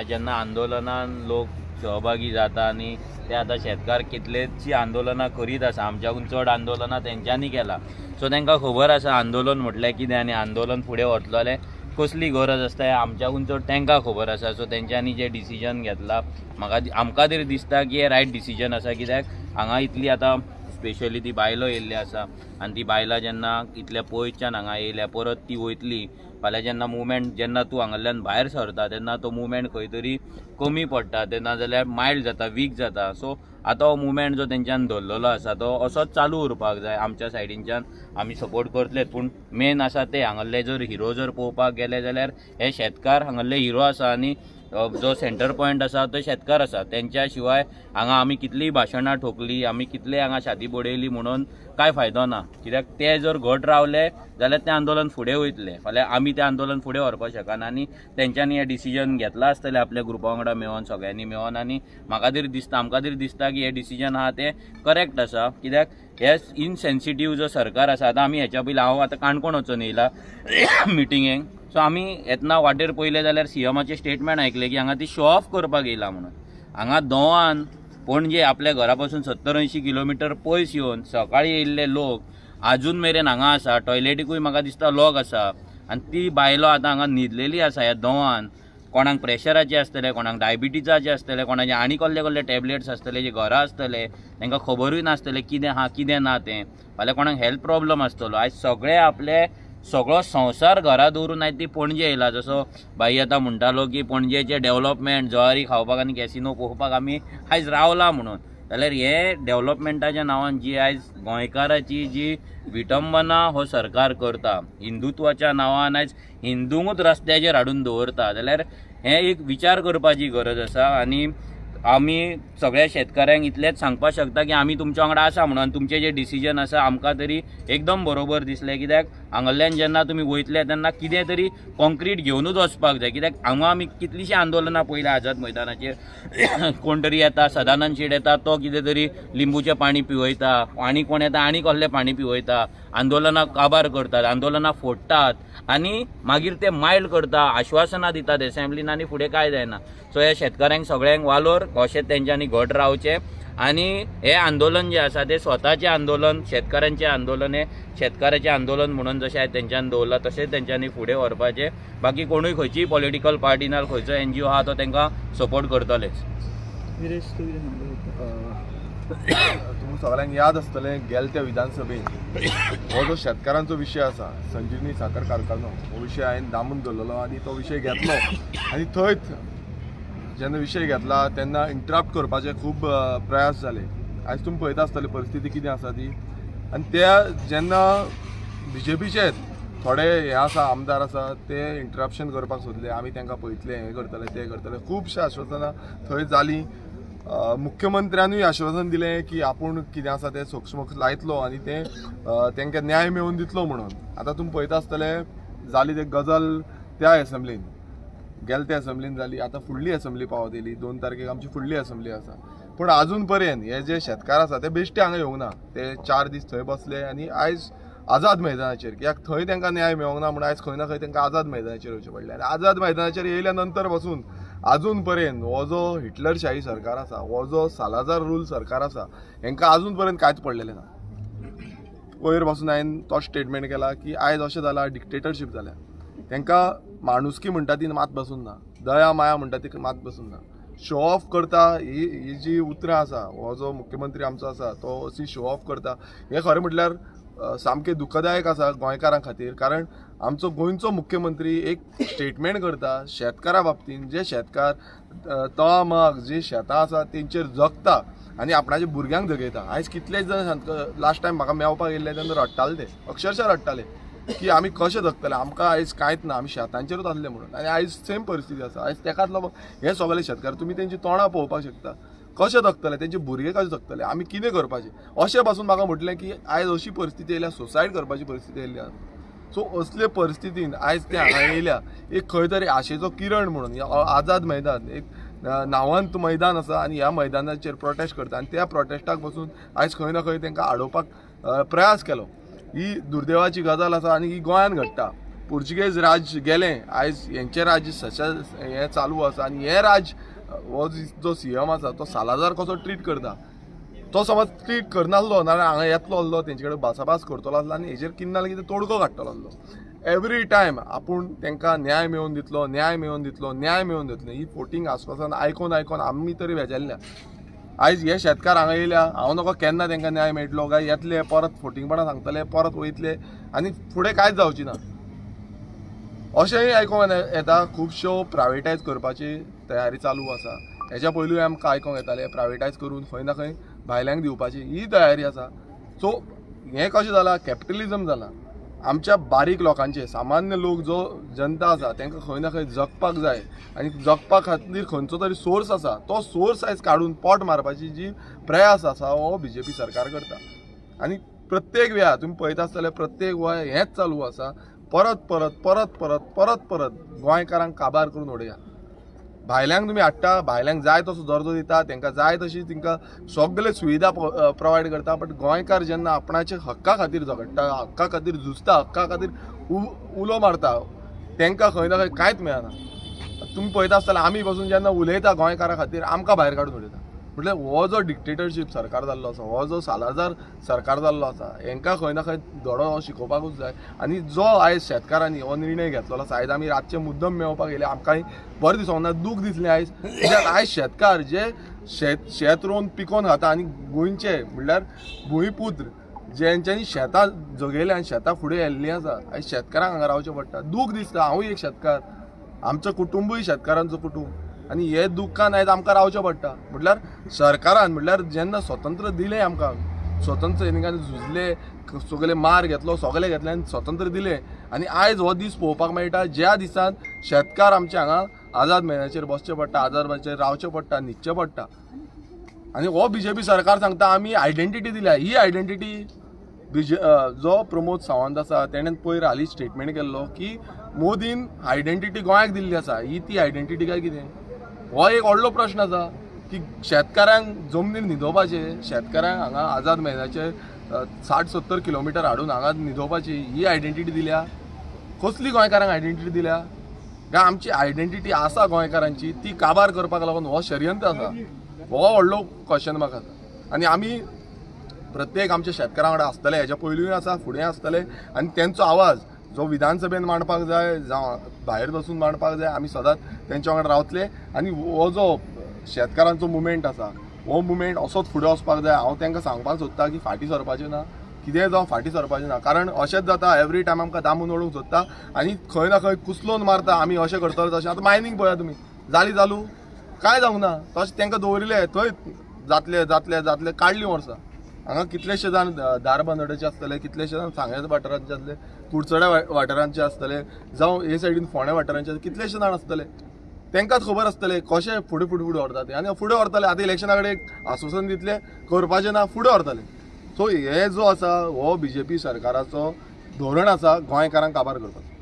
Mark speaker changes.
Speaker 1: जेन्ना आंदोलनान लोक सहभागी जाता आनी ते आतां शेतकार कितलेची आंदोलनां करीत आसा, आमच्याकून चड आंदोलनां तेंच्यांनी केलां. सो तांकां खबर आसा आंदोलन म्हटल्यार कितें आनी आंदोलन फुडें व्हरतलो जाल्यार कसली गरज आसता हें आमच्याकून चड तांकां खबर आसा. सो तेंच्यांनी जें डिसिजन घेतलां म्हाका आमकां तरी दिसता की हें रायट डिसिजन आसा, कित्याक हांगा इतली आतां स्पेशली ती बायलो येयल्ली आसा आनी ती बायलां जेन्ना इतल्या पयसच्यान हांगा येयल्या परत ती वयतली फाल्यां जेन्ना मुवमेंट जेन्ना तूं हांगासरल्यान भायर सरता तेन्ना तो मुवमेंट खंय तरी कमी पडटा, तेन्ना जाल्यार मायल्ड जाता, वीक जाता. सो आतां हो मुवमेंट जो तेंच्यान धरलेलो आसा तो असोच चालू उरपाक जाय. आमच्या सायडीनच्यान आमी सपोर्ट करतलेच, पूण मेन आसा ते हांगासरले जर हिरो जर पळोवपाक गेले जाल्यार हे शेतकार हांगासरले हिरो आसा आनी जो सेंटर पॉयंट आसा तो शेतकार आसा. तेंच्या शिवाय हांगा आमी कितलीय भाशणां ठोकली, आमी कितले हांगा शादी बडयली म्हणून कांय फायदो ना, कित्याक ते जर घट रावले जाल्यार तें आंदोलन फुडें वयतलें. फाल्यां आमी तें आंदोलन फुडें व्हरपाक शकना आनी तेंच्यांनी हें डिसिजन घेतलां आसतलें आपल्या ग्रुपा वांगडा मेळोन, सगळ्यांनी मेळोन. आनी म्हाका तरी दिसता, आमकां तरी दिसता की हें डिसिजन आहा तें करेक्ट आसा, कित्याक हे इनसेन्सिटीव जो सरकार आसा. आतां आमी हेच्या पयलीं हांव आतां काणकोण वचून येयला मिटिंगेक, सो आमी येतना वाटेर पळयलें जाल्यार सीएमाचें स्टेटमेंट आयकलें की हांगा ती शो ऑफ करपाक येयला म्हणून. हांगा दोवान पणजे आपल्या घरा पासून 70-80 किलोमिटर पयस येवन सकाळी येयल्ले लोक आजून मेरेन हांगा आसा. टॉयलेटीकूय म्हाका दिसता लॉक आसा आनी ती बायलो आतां हांगा न्हिदलेली आसा ह्या दोवान. कोणाक प्रेशराचे आसतले, कोणाक डायबिटीजाचे आसतले, कोणाचे आनी कसले कसले टॅबलेट्स आसतले जे घरा आसतले, तांकां खबरूय नासतले कितें आहा कितें ना तें. फाल्यां कोणाक हेल्थ प्रॉब्लम आसतलो. आयज सगळे आपले सगळो संवसार घरा दवरून आयज ती पणजे येयला. जसो भाई आतां म्हणटालो की पणजेचें डेवलपमेंट जवारी खावपाक आनी कॅसिनो पळोवपाक आमी आयज रावला म्हणून, जाल्यार हे डेवलपमेंटाच्या नांवान जी आयज गोंयकाराची जी विटंबना हो सरकार करता, हिंदुत्वाच्या नांवान आयज हिंदूंकूच रस्त्याचेर हाडून दवरता, जाल्यार हें एक विचार करपाची गरज आसा. आनी आमी सगळ्या शेतकाऱ्यांक इतलेंच सांगपाक शकता की आमी तुमच्या वांगडा आसा म्हणून. तुमचें जें डिसिजन आसा आमकां तरी एकदम बरोबर दिसलें, कित्याक हांगासरल्यान जेन्ना तुमी वयतले तेन्ना कितें तरी कॉन्क्रीट घेवनूच वचपाक जाय, कित्याक हांगा आमी कितलींशीं आंदोलनां पळयल्या आझाद मैदानाचेर. कोण तरी येता, सदानंद शेट येता, तो कितें तरी लिंबूचें पाणी पिवयता, आनी कोण येता आनी कसलें पाणी पिवयता, आंदोलनां काबार करतात, आंदोलनां फोडटात आनी मागीर ते मायल्ड करता, आश्वासनां दितात एसेंब्लीन आनी फुडें कांय जायना. सो ह्या शेतकाऱ्यांक सगळ्यांक वालोर, अशें तेंच्यांनी घट रावचें आनी हें आंदोलन जें आसा तें स्वताचें आंदोलन, शेतकाऱ्यांचें आंदोलन, हें शेतकाराचें आंदोलन म्हणून जशें आयज तेंच्यांनी दवरलां तशें तेंच्यांनी फुडें व्हरपाचें. बाकी कोणूय खंयचीय पॉलिटिकल पार्टी ना खंयचो एनजीओ आहा तो तांकां सपोर्ट करतलेच.
Speaker 2: तुमकां सगळ्यांक याद आसतलें गेले त्या विधानसभेन हो जो शेतकारांचो विशय आसा, संजीवनी साखर कारखानो, हो विशय हांवें दामून दवरलेलो आनी तो विशय घेतलो आनी थंयच जेन्ना विशय घेतला तेन्ना इंटरप्ट करपाचे खूब प्रयास जाले. आयज तुमी पळयता आसतले परिस्थिती कितें आसा ती. आनी त्या जेन्ना बीजेपीचे थोडे हे आसा आमदार आसा ते इंटरप्शन करपाक सोदले, आमी तांकां पळयतले, हें करतले, तें करतले, खुबशीं आश्वासनां थंय जालीं. मुख्यमंत्र्यानूय आश्वासन दिलें की आपूण कितें आसा तें सोक्षमोक्ष लायतलो आनी तें तांकां न्याय मेळोवन दितलो म्हणून. आतां तुमी पळयता आसतले जाली ते गजाल त्या एसेंब्लीन, गेले त्या एसेंब्लीन जाली, आतां फुडली एसेंब्ली पावत येयली, 2 तारखेक आमची फुडली एसेंब्ली आसा. पूण आजून पर्यंत हे जे शेतकार आसा ते बेश्टे हांगा येवंक ना, ते 4 दीस थंय बसले आनी आयज आझाद मैदानाचेर, कित्याक थंय तांकां न्याय मेळोंक ना म्हूण आयज खंय ना खंय तांकां आझाद मैदानाचेर येवचें पडलें. आनी आझाद मैदानाचेर येयल्या नंतर पासून आजून पर्यंत हो जो हिटलरशाही सरकार आसा, हो जो सालाजार रूल सरकार आसा, हेंकां आजून पर्यंत कांयच पडलेलें ना. वयर पासून हांवें तो स्टेटमेंट केला की आयज अशें जालां, डिक्टेटरशीप जाल्या, तांकां माणुसकी म्हणटा ती मात बसून ना, दया माया म्हणटा ती मात बसून ना. शो ऑफ करता ही जी उतरां आसा, हो जो मुख्यमंत्री आमचो आसा तो अशी शो ऑफ करता, हें खरें म्हटल्यार सामकें दुखदायक आसा गोंयकारां खातीर. कारण आमचो गोंयचो मुख्यमंत्री एक स्टेटमेंट करता शेतकारा बाबतीन, जे शेतकार तळामळाक जी शेतां आसा तेंचेर जगता आनी आपणाच्या भुरग्यांक जगयता. आयज कितलेच जाण लास्ट टायम म्हाका मेळपाक येयल्ले तेन्ना रडटाले, ते अक्षरशः रडटाले की आमी कशें जगतले, आमकां आयज कांयच ना, आमी शेतांचेरूच आसले म्हणून. आनी आयज सेम परिस्थिती आसा. आयज तेकाच लागून हे सगळे शेतकार तुमी तेंची तोंडां पळोवपाक शकता, कशें जगतले, तेंचे भुरगे कशें जगतले, आमी कितें करपाचें. अशें पासून म्हाका म्हटलें की आयज अशी परिस्थिती येयल्या, सुसायड करपाची परिस्थिती येयल्ली आसा. सो असले परिस्थितीन आयज ते हांगा येयल्या, एक खंय तरी आशेचो किरण म्हणून आझाद मैदान एक नांवांत मैदान आसा आनी ह्या मैदानाचेर प्रोटेस्ट करता आनी त्या प्रोटेस्टाक बसून आयज खंय ना खंय तांकां आडोवपाक प्रयास केलो. ही दुर्दैवाची गजाल आसा आनी ही गोंयांत घडटा. पुर्तुगेज राज्य गेलें, आयज हेंचें राज्य सशा हें चालू आसा आनी हें राज्य हो जो सीएम आसा तो सालाजार कसो ट्रीट करता, तो समज ट्रीट करनासलो नाजाल्यार हांगा येतलो आसलो, तेंचे कडेन भासाभास करतलो आसलो आनी हेजेर कितें ना कितें तोडगो काडटलो आसलो. एवरी टायम आपूण तांकां न्याय मेळोवन दितलो, न्याय मेळोवन दितलो, न्याय मेळोवन दितलो, ही फोटींग आस्वासन आयकोन आयकोन आमी तरी बेजारल्या. आयज हे शेतकार हांगा येयल्या, हांव नको केन्ना तांकां न्याय मेळटलो काय येतले परत फोटिंगपणां सांगतले, परत वयतले आनी फुडें कांयच जावची ना अशेंय आयकोंक येता. खुबश्यो प्रायवेटायज करपाची तयारी चालू आसा. हेच्या पयलूय आमकां आयकोंक येतालें प्रायवेटायज करून खंय ना खंय भायल्यांक दिवपाची ही तयारी आसा. सो हें कशें जालां, कॅपिटलिजम जालां. आमच्या बारीक लोकांचे सामान्य लोक जो जनता आसा तांकां खंय ना खंय जगपाक जाय आनी जगपा खातीर खंयचो तरी सोर्स आसा, तो सोर्स आयज काडून पोट मारपाची जी प्रयास आसा हो बीजेपी सरकार करता. आनी प्रत्येक वेळा तुमी पळयता आसतले प्रत्येक वेळा हेंच चालू आसा, परत परत परत परत परत परत गोंयकारांक काबार करून उडया. भायल्यांक तुमी हाडटा, भायल्यांक जाय तसो दर्जो दिता, तांकां जाय तशी तांकां सगळे सुविधा प्रोवायड करता, बट गोंयकार जेन्ना आपणाच्या हक्का खातीर झगडटा, हक्का खातीर झुजता, हक्का खातीर उलो मारता, तांकां खंय ना खंय कांयच मेळना. तुमी पळयता आसतना आमी बसून जेन्ना उलयता गोंयकारा खातीर आमकां भायर काडून उडयता. म्हटल्यार हो जो डिक्टेटरशीप सरकार जाल्लो आसा, हो जो सालाजार सरकार जाल्लो आसा, हेंकां खंय ना खंय धडो शिकोवपाकूच जाय. आनी जो आयज शेतकारांनी हो निर्णय घेतलेलो आसा, आयज आमी रातचे मुद्दम मेळोवपाक येयले, आमकांय बरें दिसोंक ना, दूख दिसलें आयज. कित्याक आयज शेतकार जे शेत रोवन पिकोवन खाता आनी गोंयचे म्हणल्यार भुंयपुत्र जेंच्यांनी शेतां जगयलें आनी शेतां फुडें येयल्लीं आसा, आयज शेतकारांक हांगा रावचें पडटा. दूख दिसता, हांवूय एक शेतकार, आमचें कुटुंबूय शेतकारांचो कुटुंब, आनी हे दुख्खान आयज आमकां रावचें पडटा. म्हटल्यार सरकारान म्हटल्यार जेन्ना स्वतंत्र दिलें आमकां, स्वतंत्र सैनिकांनी झुजले, सगळे मार घेतलो, सगळे घेतले आनी स्वतंत्र दिलें, आनी आयज हो दीस पळोवपाक मेळटा ज्या दिसान शेतकार आमचे हांगा आझाद मैदानाचेर बसचें पडटा, आझाद मैदानाचेर रावचें पडटा, न्हिदचें पडटा. आनी हो बीजेपी सरकार सांगता आमी आयडेंटिटी दिल्या. ही आयडेंटिटी जो प्रमोद सावंत आसा तेणें पयर हालीं स्टेटमेंट केल्लो की मोदीन आयडेंटिटी गोंयाक दिल्ली आसा, ही ती आयडेंटिटी काय कितें, हो एक व्हडलो प्रश्न आसा की शेतकारांक जमनीर न्हिदोवपाचें, शेतकारांक हांगा आझाद मैदानाचेर 60-70 किलोमिटर हाडून हांगा न्हिदोवपाची ही आयडेंटिटी दिल्या. कसली गोंयकारांक आयडेंटिटी दिल्या? काय आमची आयडेंटिटी आसा गोंयकारांची ती काबार करपाक लागून हो षडयंत्र आसा, हो व्हडलो क्वेश्चन मार्क आसा. आनी आमी प्रत्येक आमच्या शेतकारां वांगडा आसतले, हेच्या पयलूय आसा, फुडें आसतले, आनी तेंचो आवाज जो विधानसभेन मांडपाक जाय, जावं भायर बसून मांडपाक जाय, आमी सदांच तेंच्या वांगडा रावतले. आनी हो जो शेतकारांचो मुवमेंट आसा हो मुवमेंट असोच फुडें वचपाक जाय. हांव तांकां सांगपाक सोदता की फाटीं सरपाचें ना, कितेंय जावं फाटीं सरपाचें ना, कारण अशेंच जाता एवरी टायम आमकां दामून ओडूंक सोदता आनी खंय ना खंय कुसलोवन मारता. आमी अशें करतले तशें. आतां मायनींग पळया तुमी, जाली चालू कांय जावंक ना, तशें तांकां दवरिल्लें थंय जातले जातले जातले काडलीं वर्सां. हांगा कितलेशे जाण धारबांदोड्याचे आसतले, कितलेशे जाण सांग्याच्या वाठारांचे आसतले, कुडचड्या वाठारांचे आसतले, जावं हे सायडीन फोंड्या वाठारांचे कितलेशे जाण आसतले, तांकांच खबर आसतले कशें फुडें फुडें फुडें व्हरता ते. आनी फुडें व्हरतले, आतां इलेक्शना कडेन एक आस्वासन दितले, करपाचें ना, फुडें व्हरतले. सो हे जो आसा हो बीजेपी सरकाराचो धोरण आसा गोंयकारांक काबार करपाचो.